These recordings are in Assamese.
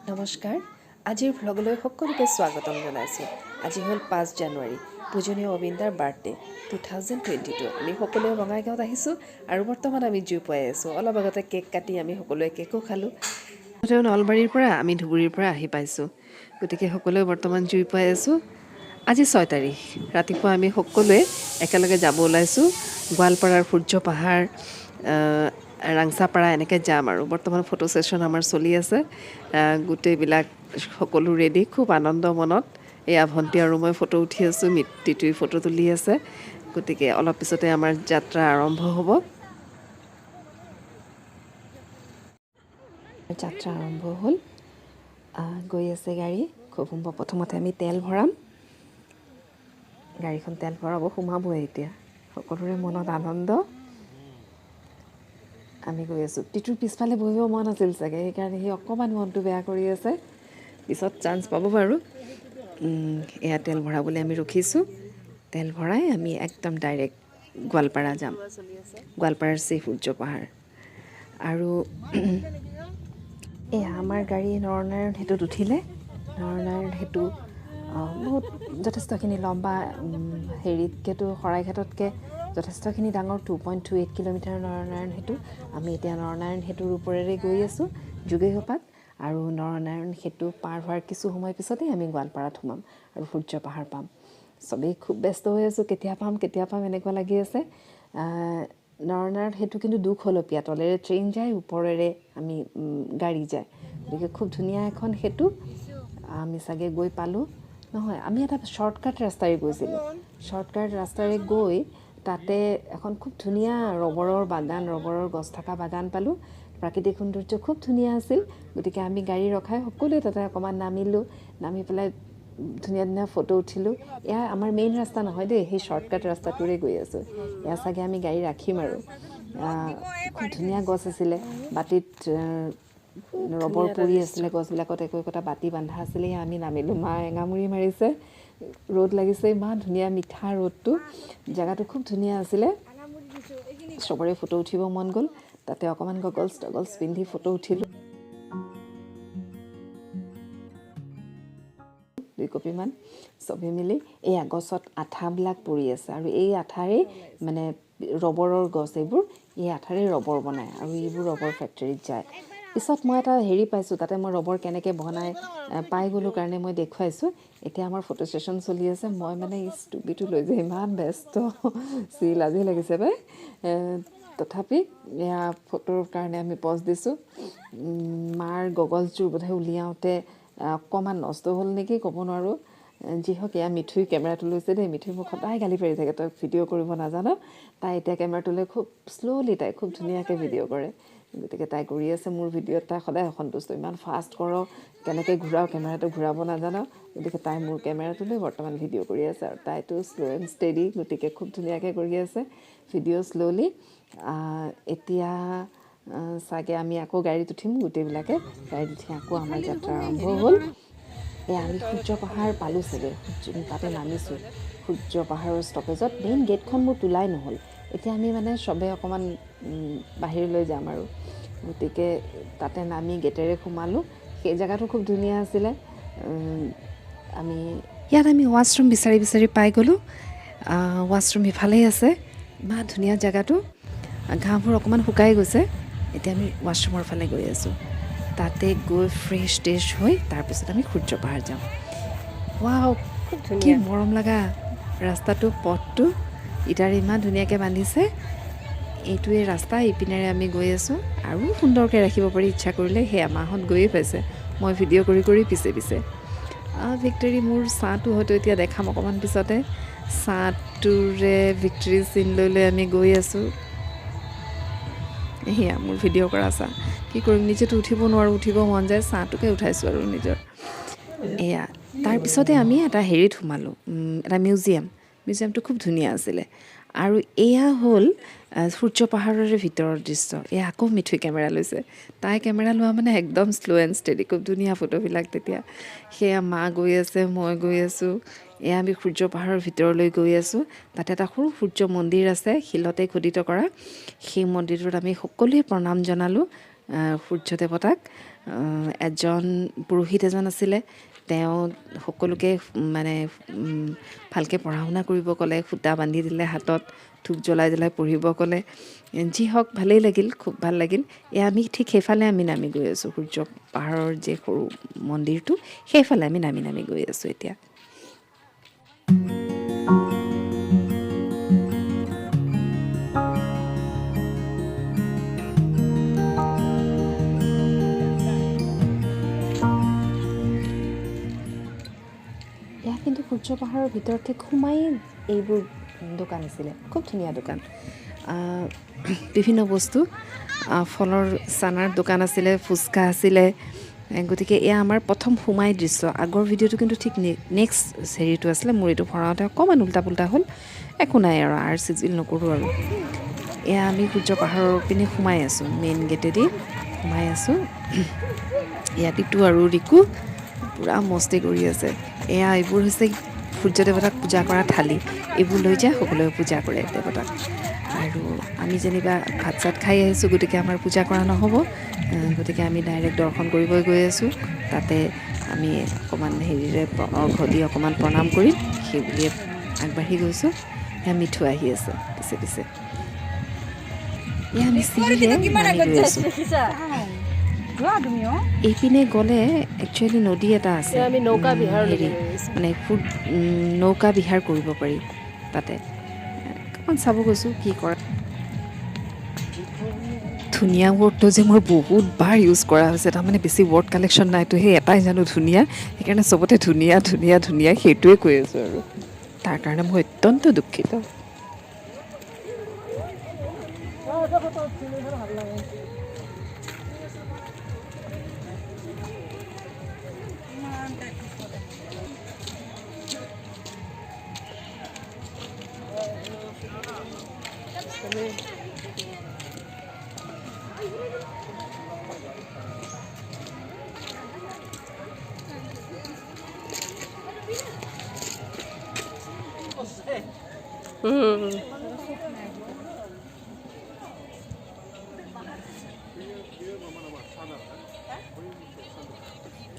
নমস্কাৰ, আজিৰ ভ্লগলৈ সকলোকে স্বাগতম জনাইছোঁ। আজি হ'ল 5 জানুৱাৰী, পূজনীয় অবিন্দাৰ বাৰ্থডে 2022। আমি সকলোৱে বঙাইগাঁৱত আহিছোঁ আৰু বৰ্তমান আমি জুই পুৱাই আছোঁ। অলপ আগতে কেক কাটি আমি সকলোৱে কেকো খালোঁ। তেওঁ নলবাৰীৰ পৰা, আমি ধুবুৰীৰ পৰা আহি পাইছোঁ। গতিকে সকলোৱে বৰ্তমান জুই পুৱাই আছোঁ। আজি 6 তাৰিখ ৰাতিপুৱা আমি সকলোৱে একেলগে যাব ওলাইছোঁ। গোৱালপাৰাৰ সূৰ্য পাহাৰ, ৰাংচাপাৰা এনেকৈ যাম আৰু বৰ্তমান ফটো ছেশ্যন আমাৰ চলি আছে। গোটেইবিলাক সকলো ৰেডি, খুব আনন্দ মনত। এয়া ভণ্টি আৰু মই ফটো উঠি আছোঁ, মিটিটোৱে ফটো তুলি আছে। গতিকে অলপ পিছতে আমাৰ যাত্ৰা আৰম্ভ হ'ব। যাত্ৰা আৰম্ভ হ'ল। গৈ আছে গাড়ী খুব সম্ভৱ। প্ৰথমতে আমি তেল ভৰাম। গাড়ীখন তেল ভৰাব সোমাবই এতিয়া। সকলোৰে মনত আনন্দ। আমি গৈ আছোঁ। টিটুৰ পিছফালে বহিব মন আছিল চাগে, সেইকাৰণে সি অকণমান মনটো বেয়া কৰি আছে। পিছত চান্স পাব বাৰু। এয়া তেল ভৰাবলৈ আমি ৰখিছোঁ। তেল ভৰাই আমি একদম ডাইৰেক্ট গোৱালপাৰা যাম, গোৱালপাৰাৰ শ্ৰী সূৰ্য পাহাৰ। আৰু এয়া আমাৰ গাড়ী নৰনাৰায়ণ সেতুত উঠিলে। নৰনাৰায়ণ সেতু বহুত যথেষ্টখিনি লম্বা। হেৰিতকৈতো, শৰাইঘাটতকৈ যথেষ্টখিনি ডাঙৰ, 2.28 কিলোমিটাৰ নৰনাৰায়ণ সেতু। আমি এতিয়া নৰনাৰায়ণ সেতুৰ ওপৰেৰে গৈ আছোঁ যোগীঘোপাত আৰু নৰনাৰায়ণ সেতু পাৰ হোৱাৰ কিছু সময় পিছতেই আমি গোৱালপাৰাত সোমাম আৰু সূৰ্য পাহাৰ পাম। চবেই খুব ব্যস্ত হৈ আছোঁ, কেতিয়া পাম, কেতিয়া পাম এনেকুৱা লাগি আছে। নৰনাৰায়ণ সেতু কিন্তু দুখলপীয়া, তলেৰে ট্ৰেইন যায়, ওপৰেৰে আমি গাড়ী যায়। গতিকে খুব ধুনীয়া এখন সেতু। আমি চাগে গৈ পালোঁ নহয়, আমি এটা শ্বৰ্টকাট ৰাস্তাৰে গৈছিলোঁ। শ্বৰ্টকাট ৰাস্তাৰে গৈ তাতে এখন খুব ধুনীয়া ৰবৰৰ বাগান, ৰবৰৰ গছ থকা বাগান পালোঁ। প্ৰাকৃতিক সৌন্দৰ্য খুব ধুনীয়া আছিল। গতিকে আমি গাড়ী ৰখাই সকলোৱে তাতে অকণমান নামিলোঁ। নামি পেলাই ধুনীয়া ধুনীয়া ফটো উঠিলোঁ। এয়া আমাৰ মেইন ৰাস্তা নহয় দেই, সেই শ্বৰ্টকাট ৰাস্তাটোৰে গৈ আছোঁ। এয়া চাগে আমি গাড়ী ৰাখিম আৰু খুব ধুনীয়া গছ আছিলে। বাতিত ৰবৰ পৰি আছিলে, গছবিলাকত একো একোটা বাতি বান্ধা আছিলে। এয়া আমি নামিলোঁ। মা এঙামুৰি মাৰিছে, ৰ'দ লাগিছে, ইমান ধুনীয়া মিঠা ৰ'দটো। জেগাটো খুব ধুনীয়া আছিলে। চবৰে ফটো উঠিব মন গ'ল। তাতে অকণমান গগলছ টগলছ পিন্ধি ফটো উঠিলোঁ দুই কপিমান চবেই মিলি। এয়া গছত আঠাবিলাক পৰি আছে আৰু এই আঠাৰেই মানে ৰবৰৰ গছ এইবোৰ, এই আঠাৰে ৰবৰ বনায় আৰু এইবোৰ ৰবৰ ফেক্টৰীত যায়। পিছত মই এটা হেৰি পাইছোঁ, তাতে মই ৰবৰ কেনেকৈ বনাই পাই গ'লোঁ কাৰণে মই দেখুৱাইছোঁ। এতিয়া আমাৰ ফটো ছেশ্যন চলি আছে। মই মানে টুপিটো লৈ যে ইমান ব্যস্ত, চি লাজেই লাগিছে পাই। তথাপি এয়া ফটোৰ কাৰণে আমি পজ দিছোঁ। মাৰ গগলছযোৰ বোধহয় উলিয়াওঁতে অকণমান নষ্ট হ'ল নেকি, ক'ব নোৱাৰোঁ। যি হওক, এয়া মিঠুই কেমেৰাটো লৈছে দেই। মিঠুই মোক সদায় গালি পাৰি থাকে, তই ভিডিঅ' কৰিব নাজান। তাই এতিয়া কেমেৰাটো লৈ খুব শ্ল'লি তাই খুব ধুনীয়াকৈ ভিডিঅ' কৰে। গতিকে তাই কৰি আছে। মোৰ ভিডিঅ'ত তাই সদায় অসন্তুষ্ট, ইমান ফাষ্ট কৰ, কেনেকৈ ঘূৰাওঁ কেমেৰাটো, ঘূৰাব নাজান। গতিকে তাই মোৰ কেমেৰাটো লৈ বৰ্তমান ভিডিঅ' কৰি আছে আৰু তাইতো শ্ল' এণ্ড ষ্টেডি, গতিকে খুব ধুনীয়াকৈ কৰি আছে ভিডিঅ' শ্ল'লি। এতিয়া চাগে আমি আকৌ গাড়ীত উঠিম। গোটেইবিলাকে গাড়ীত উঠি আকৌ আমাৰ যাত্ৰা আৰম্ভ হ'ল। এয়া আমি সূৰ্য পাহাৰ পালোঁ চাগে, তাতে নামিছোঁ সূৰ্য পাহাৰৰ ষ্টপেজত। মেইন গেটখন মোৰ তোলাই নহ'ল। এতিয়া আমি মানে চবে অকণমান বাহিৰলৈ যাম আৰু গতিকে তাতে নামি গেটেৰে সোমালোঁ। সেই জেগাটো খুব ধুনীয়া আছিলে। আমি ইয়াত আমি ৱাছৰুম বিচাৰি বিচাৰি পাই গ'লোঁ। ৱাছৰুম ইফালেই আছে। ইমান ধুনীয়া জেগাটো। ঘাঁহবোৰ অকণমান শুকাই গৈছে। এতিয়া আমি ৱাছৰুমৰ ফালে গৈ আছোঁ। তাতে গৈ ফ্ৰেছ ট্ৰেছ হৈ তাৰপিছত আমি সূৰ্য পাহাৰ যাম। ৱাও, খুব কি ধুনীয়া। মৰম লগা ৰাস্তাটো, পথটো ইটাৰে ইমান ধুনীয়াকৈ বান্ধিছে। এইটোৱে ৰাস্তা, ইপিনেৰে আমি গৈ আছোঁ আৰু সুন্দৰকৈ ৰাখিব পাৰি ইচ্ছা কৰিলে। সেয়া মাহঁত গৈয়ে পাইছে, মই ভিডিঅ' কৰি কৰি পিছে পিছে। ভিক্টৰী, মোৰ ছাঁটো হয়তো এতিয়া দেখাম অকণমান পিছতে। ছাঁটোৰে ভিক্টৰী চিন লৈ লৈ আমি গৈ আছোঁ। সেয়া মোৰ ভিডিঅ' কৰা ছাঁ। কি কৰিম, নিজেতো উঠিব নোৱাৰোঁ, উঠিব মন যায়, ছাঁটোকে উঠাইছোঁ আৰু নিজৰ। এয়া তাৰপিছতে আমি এটা হেৰিত সোমালোঁ, এটা মিউজিয়াম। মিউজিয়ামটো খুব ধুনীয়া আছিলে। আৰু এয়া হ'ল সূৰ্য পাহাৰৰে ভিতৰৰ দৃশ্য। এয়া আকৌ মিঠুই কেমেৰা লৈছে। তাই কেমেৰা লোৱা মানে একদম শ্ল' এণ্ড ষ্টেডি, খুব ধুনীয়া ফটোবিলাক তেতিয়া। সেয়া মা গৈ আছে, মই গৈ আছোঁ। এয়া আমি সূৰ্য পাহাৰৰ ভিতৰলৈ গৈ আছোঁ। তাতে এটা সৰু সূৰ্য মন্দিৰ আছে, শিলতে খোদিত কৰা। সেই মন্দিৰটোত আমি সকলোৱে প্ৰণাম জনালোঁ। সূৰ্য দেৱতাক। এজন পুৰোহিত এজন আছিলে, তেওঁ সকলোকে মানে ভালকৈ পঢ়া শুনা কৰিব ক'লে, সূতা বান্ধি দিলে হাতত, ধূপ জ্বলাই জ্বলাই পঢ়িব ক'লে। যি হওক ভালেই লাগিল, খুব ভাল লাগিল। এয়া আমি ঠিক সেইফালে আমি নামি গৈ আছোঁ, সূৰ্য পাহাৰৰ যে সৰু মন্দিৰটো সেইফালে আমি নামি নামি গৈ আছোঁ এতিয়া। এয়া কিন্তু সূৰ্য পাহাৰৰ ভিতৰত ঠিক সোমাই এইবোৰ দোকান আছিলে, খুব ধুনীয়া দোকান। বিভিন্ন বস্তু, ফলৰ চানাৰ দোকান আছিলে, ফুচকা আছিলে। গতিকে এয়া আমাৰ প্ৰথম সোমাই দৃশ্য। আগৰ ভিডিঅ'টো কিন্তু ঠিক নেক্সট হেৰিটো আছিলে, মোৰ এইটো ভৰাওঁতে অকণমান উল্টা পুল্টা হ'ল, একো নাই আৰু, আৰ চিজিল নকৰোঁ আৰু। এয়া আমি সূৰ্য পাহাৰৰ পিনে সোমাই আছোঁ, মেইন গেটেদি সোমাই আছোঁ। ইয়াত ইটো আৰু ৰিকু পূৰা মস্তি কৰি আছে। এয়া এইবোৰ হৈছে সূৰ্য দেৱতাক পূজা কৰা থালি, এইবোৰ লৈ যায় সকলোৱে পূজা কৰে দেৱতাক। আৰু আমি যেনিবা ভাত চাত খাই আহিছোঁ, গতিকে আমাৰ পূজা কৰা নহ'ব, গতিকে আমি ডাইৰেক্ট দৰ্শন কৰিবই গৈ আছোঁ। তাতে আমি অকণমান হেৰিৰে অৰ্ঘ দি অকণমান প্ৰণাম কৰিম সেই বুলিয়ে আগবাঢ়ি গৈছোঁ। এয়া মিঠু আহি আছে পিছে পিছে। এয়া আমি চিৰিৰে নামি গৈ আছোঁ। এইপিনে গ'লে একচুৱেলি নদী এটা আছে, হেৰি মানে নৌকা বিহাৰ কৰিব পাৰি তাতে। অকণমান চাব গৈছোঁ কি কৰা। ধুনীয়া ৱৰ্ডটো যে মোৰ বহুত বাৰ ইউজ কৰা হৈছে, তাৰমানে বেছি ৱৰ্ড কালেকশ্যন নাইতো, সেই এটাই জানো ধুনীয়া, সেইকাৰণে চবতে ধুনীয়া ধুনীয়া ধুনীয়া সেইটোৱে কৈ আছোঁ আৰু, তাৰ কাৰণে মই অত্যন্ত দুখিত।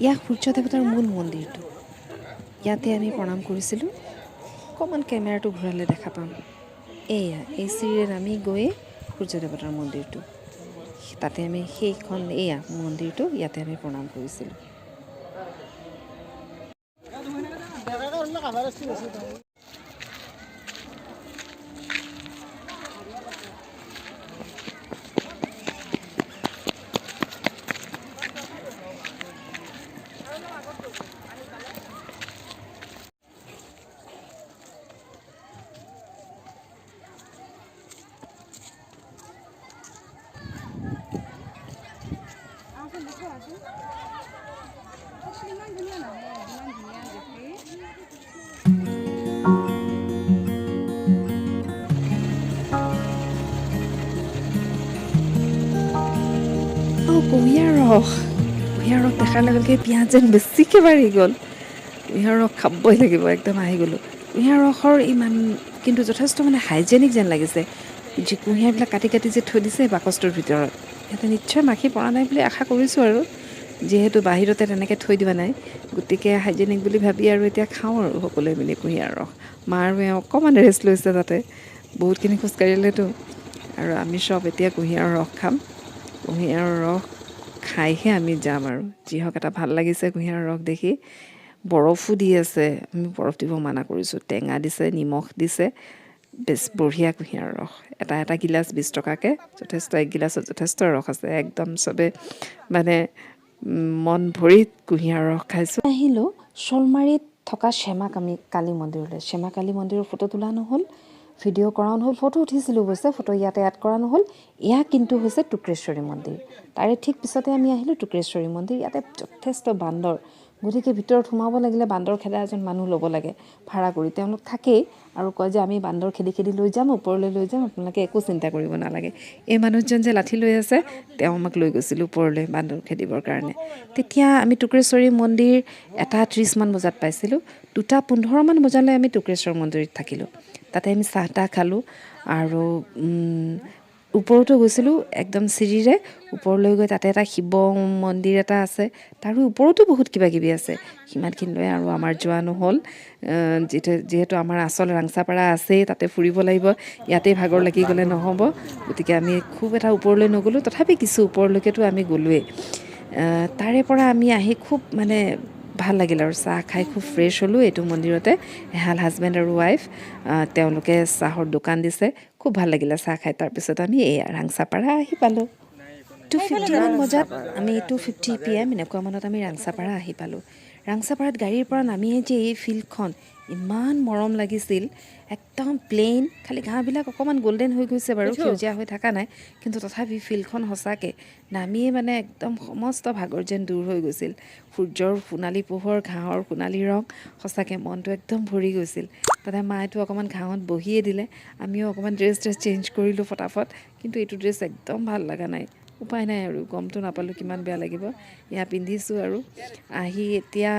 ইয়াক সূৰ্য দেৱতাৰ মূল মন্দিৰটো, ইয়াতে আমি প্ৰণাম কৰিছিলোঁ। অকণমান কেমেৰাটো ঘূৰালে দেখা পাম, এয়া এই চিৰিৰে নামি গৈয়ে সূৰ্য দেৱতাৰ মন্দিৰটো, তাতে আমি সেইখন এয়া মন্দিৰটো ইয়াতে আমি প্ৰণাম কৰিছিলোঁ। কুঁহিয়াৰ ৰস, কুঁহিয়াৰ ৰস দেখাৰ লগে লগে পিঁয়াজ যেন বেছিকৈ বাঢ়ি গ'ল। কুঁহিয়াৰ ৰস খাবই লাগিব, একদম আহি গ'লোঁ। কুঁহিয়াৰ ৰসৰ ইমান কিন্তু যথেষ্ট মানে হাইজেনিক যেন লাগিছে, যি কুঁহিয়াৰবিলাক কাটি কাটি যে থৈ দিছে বাকচটোৰ ভিতৰত, ইয়াতে নিশ্চয় মাখি পৰা নাই বুলি আশা কৰিছোঁ আৰু, যিহেতু বাহিৰতে তেনেকৈ থৈ দিয়া নাই, গতিকে হাইজেনিক বুলি ভাবি আৰু এতিয়া খাওঁ আৰু সকলোৱে মিলি কুঁহিয়াৰ ৰস। মা আৰু এওঁ অকণমান ৰেষ্ট লৈছে তাতে, বহুতখিনি খোজকাঢ়িলেতো। আৰু আমি চব এতিয়া কুঁহিয়াৰৰ ৰস খাম, কুঁহিয়াৰৰ ৰস খাইহে আমি যাম আৰু। যি হওক এটা ভাল লাগিছে কুঁহিয়াৰৰ ৰস দেখি। বৰফো দি আছে, আমি বৰফ দিব মানা কৰিছোঁ, টেঙা দিছে, নিমখ দিছে, বেছ বঢ়িয়া কুঁহিয়াৰৰ ৰস। এটা এটা গিলাচ 20 টকাকৈ, যথেষ্ট, এক গিলাচত যথেষ্ট ৰস আছে, একদম চবে মানে মন ভৰি কুঁহিয়াৰৰ ৰস খাইছোঁ। আহিলোঁ শ'লমাৰীত থকা শ্যামা কালী মন্দিৰলৈ। শ্যামা কালী মন্দিৰৰ ফটো তোলা নহ'ল, ভিডিঅ' কৰাও নহ'ল, ফটো উঠিছিলোঁ অৱশ্যে, ফটো ইয়াতে এড কৰা নহ'ল। এয়া কিন্তু হৈছে টুক্ৰেশ্বৰী মন্দিৰ, তাৰে ঠিক পিছতে আমি আহিলোঁ টুক্ৰেশ্বৰী মন্দিৰ। ইয়াতে যথেষ্ট বান্দৰ, গতিকে ভিতৰত সোমাব লাগিলে বান্দৰ খেদা এজন মানুহ ল'ব লাগে ভাড়া কৰি, তেওঁলোক থাকেই আৰু কয় যে আমি বান্দৰ খেদি খেদি লৈ যাম, ওপৰলৈ লৈ যাম, আপোনালোকে একো চিন্তা কৰিব নালাগে। এই মানুহজন যে লাঠি লৈ আছে, তেওঁ আমাক লৈ গৈছিল ওপৰলৈ বান্দৰ খেদিবৰ কাৰণে। তেতিয়া আমি টুক্ৰেশ্বৰী মন্দিৰ 1:30মান বজাত পাইছিলোঁ, 2:15মান বজালৈ আমি টুক্ৰেশ্বৰ মন্দিৰত থাকিলোঁ। তাতে আমি চাহ তাহ খালোঁ আৰু ওপৰতো গৈছিলোঁ একদম চিৰিৰে ওপৰলৈ গৈ তাতে এটা শিৱ মন্দিৰ এটা আছে, তাৰো ওপৰতো বহুত কিবা কিবি আছে। সিমানখিনিলৈ আৰু আমাৰ যোৱা নহ'ল, যিহেতু আমাৰ আচল ৰাংচাপাৰা আছেই, তাতে ফুৰিব লাগিব, ইয়াতেই ভাগৰ লাগি গ'লে নহ'ব। গতিকে আমি খুব এটা ওপৰলৈ নগ'লোঁ, তথাপি কিছু ওপৰলৈকেতো আমি গ'লোৱেই। তাৰে পৰা আমি আহি খুব মানে ভাল লাগিল আৰু চাহ খাই খুব ফ্ৰেছ হ'লোঁ। এইটো মন্দিৰতে এহাল হাজবেণ্ড আৰু ৱাইফ, তেওঁলোকে চাহৰ দোকান দিছে, খুব ভাল লাগিলে চাহ খাই। তাৰপিছত আমি এই ৰাংচাপাৰা আহি পালোঁ। 2:50 বজাত আমি 2:50 PM এনেকুৱা মানত আমি ৰাংচাপাৰা আহি পালোঁ। ৰাংচাপাৰাত গাড়ীৰ পৰা নামিয়ে যে এই ফিল্ডখন ইমান মৰম লাগিছিল, একদম প্লেইন, খালি ঘাঁহবিলাক অকণমান গল্ডেন হৈ গৈছে বাৰু, সেউজীয়া হৈ থকা নাই, কিন্তু তথাপি ফিল্ডখন সঁচাকৈ নামিয়ে মানে একদম সমস্ত ভাগৰ যেন দূৰ হৈ গৈছিল। সূৰ্যৰ সোণালী পোহৰ, ঘাঁহৰ সোণালী ৰং, সঁচাকৈ মনটো একদম ভৰি গৈছিল। তাতে মায়েতো অকণমান ঘাঁহত বহিয়ে দিলে, আমিও অকণমান ড্ৰেছ ট্ৰেছ চেঞ্জ কৰিলোঁ ফটাফট, কিন্তু এইটো ড্ৰেছ একদম ভাল লগা নাই, উপায় নাই আৰু, গমটো নাপালোঁ কিমান বেয়া লাগিব। এয়া পিন্ধিছোঁ আৰু আহি এতিয়া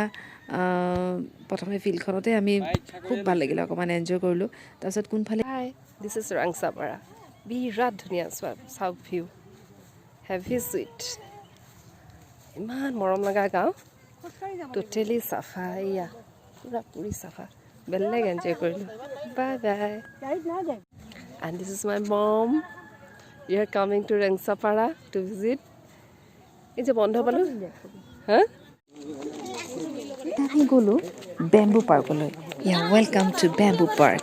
প্ৰথমে ফিল্ডখনতে আমি খুব ভাল লাগিলে, অকণমান এনজয় কৰিলোঁ। তাৰপিছত কোনফালে, হাই, this is Rangsapara, বিৰাট ধুনীয়া চাওক ভিউ, হেভি চুইট, ইমান মৰম লগা গাঁও, টোটেলি চাফা, এয়া পূৰা পুৰি চাফা, বেলেগ এনজয় কৰিলোঁ। Bye bye. And this is my mom. We are coming to Rangsapara to visit. এই যে বন্ধ পালোঁ, হা। আমি গ'লোঁ বেম্বু পাৰ্কলৈ। ইয়া, welcome to bamboo park.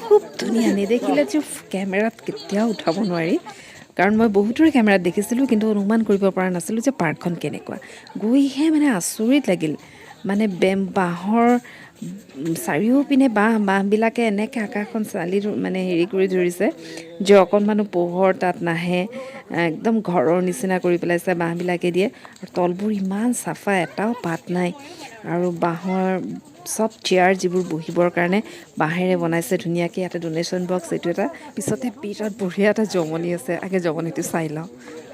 খুব ধুনীয়া, নেদেখিলে যে কেমেৰাত কেতিয়াও উঠাব নোৱাৰি, কাৰণ মই বহুতৰে কেমেৰাত দেখিছিলোঁ, কিন্তু অনুমান কৰিব পৰা নাছিলোঁ যে পাৰ্কখন কেনেকুৱা। গৈহে মানে আচৰিত লাগিল, মানে বাঁহৰ চাৰিওপিনে বাঁহবিলাকে এনেকৈ আকাশখন চালি মানে হেৰি কৰি ধৰিছে যে অকণমানো পোহৰ তাত নাহে, একদম ঘৰৰ নিচিনা কৰি পেলাইছে বাঁহবিলাকে দিয়ে। আৰু তলবোৰ ইমান চাফা, এটাও পাত নাই। আৰু বাঁহৰ চব চেয়াৰ যিবোৰ বহিবৰ কাৰণে বাঁহেৰে বনাইছে ধুনীয়াকৈ। ইয়াতে ডনেশ্যন বক্স এইটো এটা, পিছতে বিৰাট বঢ়িয়া এটা জমনি আছে, আগে জমনিটো চাই লওঁ।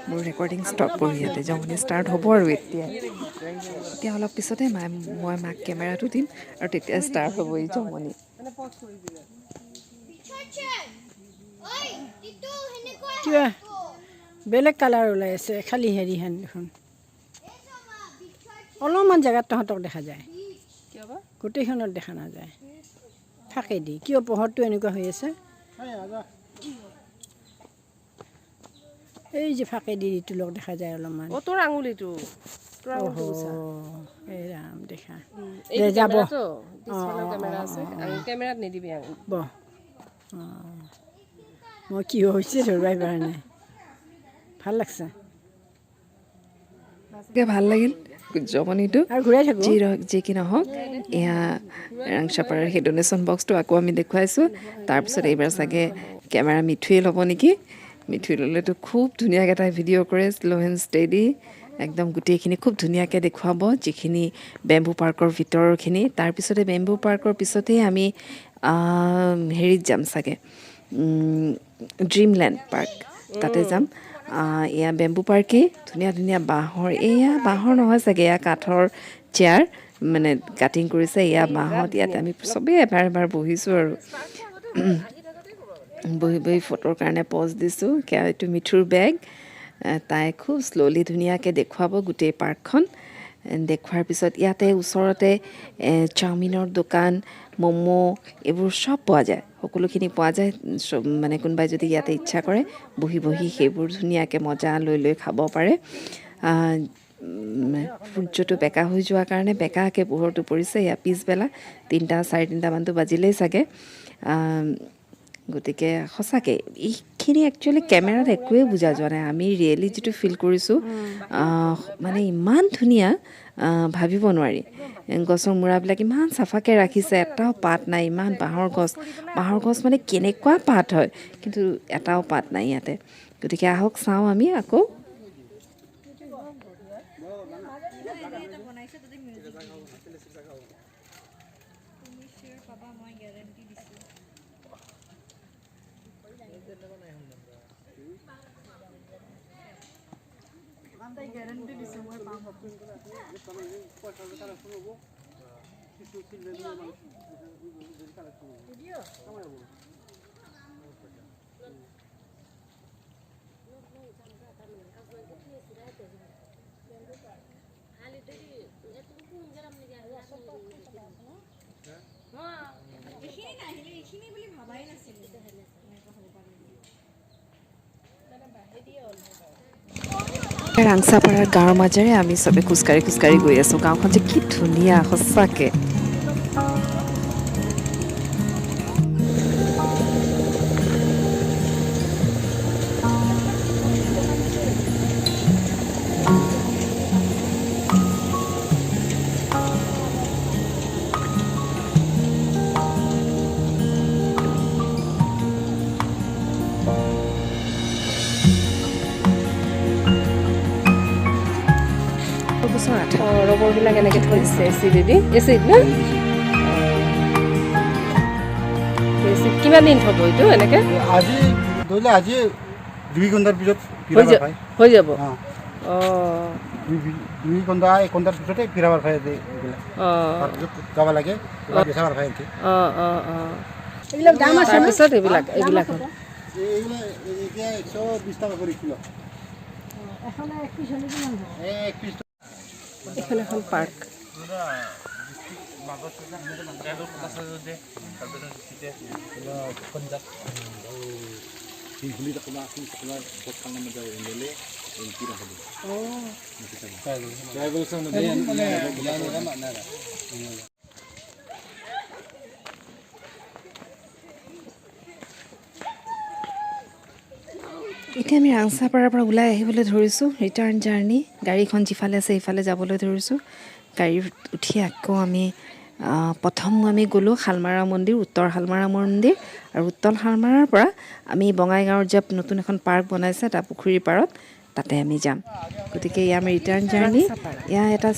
মোৰ ৰেকৰ্ডিং ষ্টপ কৰি ইয়াতে জমনি ষ্টাৰ্ট হ'ব আৰু এতিয়া এতিয়া অলপ পিছতে মই মাক কেমেৰাটো দিম আৰু তেতিয়া ষ্টাৰ্ট হ'ব এই জমনি। কিবা বেলেগ কালাৰ ওলাই আছে, খালি হেৰি হেন দেখোন, অলপমান জেগাত তহঁতক দেখা যায়, গোটেইখনত দেখা নাযায়, ফাঁকে দি কিয় পোহৰটো এনেকুৱা হৈ আছে। এই যে ফাঁকে দি ঋতুলক দেখা যায় অলপমান। তোৰ আঙুলিটো, এই ৰাম দেখা যাব, কেমেৰাত নিদিবি বহ। মই কি হৈছে ধৰিবাই পৰা নাই, ভাল লাগছে, ভাল লাগিল জমনিটো। যি কি নহওক, এয়া ৰাংচাপাৰাৰ সেই ডনেশ্যন বক্সটো আকৌ আমি দেখুৱাইছোঁ। তাৰপিছত এইবাৰ চাগে কেমেৰা মিঠুৱে ল'ব নেকি, মিঠুৱে ল'লেতো খুব ধুনীয়াকৈ তাই ভিডিঅ' কৰে, শ্ল' এণ্ড ষ্টেডি, একদম গোটেইখিনি খুব ধুনীয়াকৈ দেখুৱাব, যিখিনি বেম্বু পাৰ্কৰ ভিতৰৰখিনি। তাৰপিছতে বেম্বু পাৰ্কৰ পিছতেই আমি হেৰিত যাম চাগে, ড্ৰিমলেণ্ড পাৰ্ক, তাতে যাম। এয়া বেম্বু পাৰ্কেই, ধুনীয়া ধুনীয়া বাঁহৰ, এয়া বাঁহৰ নহয় চাগে, এয়া কাঠৰ চেয়াৰ মানে কাটিং কৰিছে, এয়া বাঁহত। ইয়াতে আমি চবেই এবাৰ এবাৰ বহিছোঁ আৰু বহি বহি ফটোৰ কাৰণে পজ দিছোঁ। এইটো মিঠুৰ বেগ, তাই খুব শ্ল'লি ধুনীয়াকৈ দেখুৱাব গোটেই পাৰ্কখন। দেখুৱাৰ পিছত ইয়াতে ওচৰতে চাওমিনৰ দোকান, ম'ম' এইবোৰ চব পোৱা যায়, সকলোখিনি পোৱা যায়। মানে কোনোবাই যদি ইয়াতে ইচ্ছা কৰে বহি বহি সেইবোৰ ধুনীয়াকৈ মজা লৈ লৈ খাব পাৰে। সূৰ্যটো বেকা হৈ যোৱাৰ কাৰণে বেকাকৈ পোহৰটো পৰিছে। ইয়াৰ পিছবেলা 3টা 3:30 মানটো বাজিলেই চাগে। গতিকে সঁচাকৈ এইখিনি একচুৱেলি কেমেৰাত একোৱেই বুজা যোৱা নাই, আমি ৰিয়েলি যিটো ফিল কৰিছোঁ মানে ইমান ধুনীয়া ভাবিব নোৱাৰি। গছৰ মূৰাবিলাক ইমান চাফাকৈ ৰাখিছে, এটাও পাত নাই, ইমান বাঁহৰ গছ, বাঁহৰ গছ মানে কেনেকুৱা পাত হয়, কিন্তু এটাও পাত নাই ইয়াতে। গতিকে আহক চাওঁ আমি আকৌ। ৰাংচাপাৰাৰ গাঁৱৰ মাজেৰে আমি চবে খোজকাঢ়ি খোজকাঢ়ি গৈ আছোঁ। গাঁওখন যে কি ধুনীয়া সঁচাকৈ। ৰবৰবিলাক এনেকৈ থৈ দিছে এচিডেদি, এচিড ন? এচিড কিমান দিন থ'ব এইটো এনেকৈ? আজি ধৰিলে আজি 2 ঘণ্টাৰ পিছত হৈ যাব। অঁ, 2 ঘণ্টা 1 ঘণ্টাৰ পিছতে পিৰাবাৰ ফাই এইবিলাক। তাৰপিছত যাব লাগে বেচাবাৰ ফাই। অঁ অঁ অঁ, এইবিলাক দাম আছে। তাৰপিছত এইবিলাক এইবিলাক এইবিলাক এতিয়া 120 টকা কৰি কিলো। এক পিচ। এখন এখন পাৰ্ক। এতিয়া আমি ৰাংচাপাৰাৰ পৰা ওলাই আহিবলৈ ধৰিছোঁ। ৰিটাৰ্ণ জাৰ্ণি, গাড়ীখন যিফালে আছে সিফালে যাবলৈ ধৰিছোঁ। গাড়ীত উঠি আকৌ আমি প্ৰথম আমি গ'লোঁ শালমাৰা মন্দিৰ, উত্তৰ শালমাৰা মন্দিৰ। আৰু উত্তৰ শালমাৰাৰ পৰা আমি বঙাইগাঁৱৰ যে নতুন এখন পাৰ্ক বনাইছে তাৰ পুখুৰীৰ পাৰত, তাতে আমি যাম। গতিকে এয়া আমি ৰিটাৰ্ণ জাৰ্ণি। ইয়াৰ এটা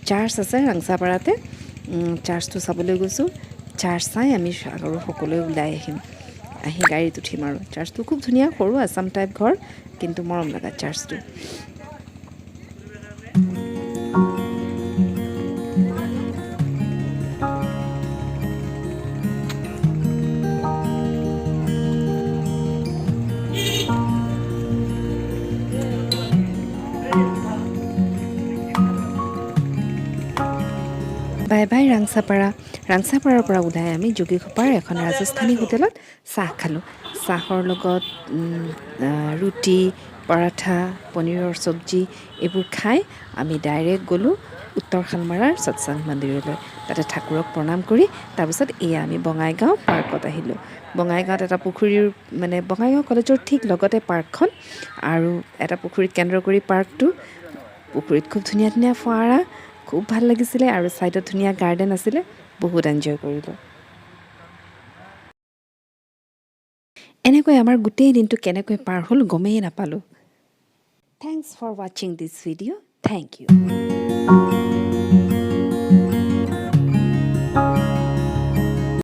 চাৰ্চ আছে ৰাংচাপাৰাতে, চাৰ্চটো চাবলৈ গৈছোঁ। চাৰ্চ চাই আমি আৰু সকলোৱে ওলাই আহিম, আহি গাড়ীত উঠিম। আৰু চাৰ্চটো খুব ধুনীয়া, সৰু আছাম টাইপ ঘৰ, কিন্তু মৰম লগা চাৰ্চটো। Bye bye Rangchapara. ৰাংচাপাৰাৰ পৰা ওলাই আমি যোগীঘোপাৰ এখন ৰাজস্থানী হোটেলত চাহ খালোঁ। চাহৰ লগত ৰুটি, পৰাঠা, পনীৰৰ চব্জি এইবোৰ খাই আমি ডাইৰেক্ট গ'লোঁ উত্তৰ শালমাৰাৰ সৎসংগ মন্দিৰলৈ। তাতে ঠাকুৰক প্ৰণাম কৰি তাৰপিছত এয়া আমি বঙাইগাঁও পাৰ্কত আহিলোঁ। বঙাইগাঁৱত এটা পুখুৰীৰ, মানে বঙাইগাঁও কলেজৰ ঠিক লগতে পাৰ্কখন, আৰু এটা পুখুৰীক কেন্দ্ৰ কৰি পাৰ্কটো। পুখুৰীত খুব ধুনীয়া ধুনীয়া ফোৱাৰা, খুব ভাল লাগিছিলে। আৰু ছাইডত ধুনীয়া গাৰ্ডেন আছিলে, বহুত এনজয় কৰিলোঁ। এনেকৈ আমাৰ গোটেই দিনটো কেনেকৈ পাৰ হ'ল গমেই নাপালোঁ। Thanks for watching this video. Thank you.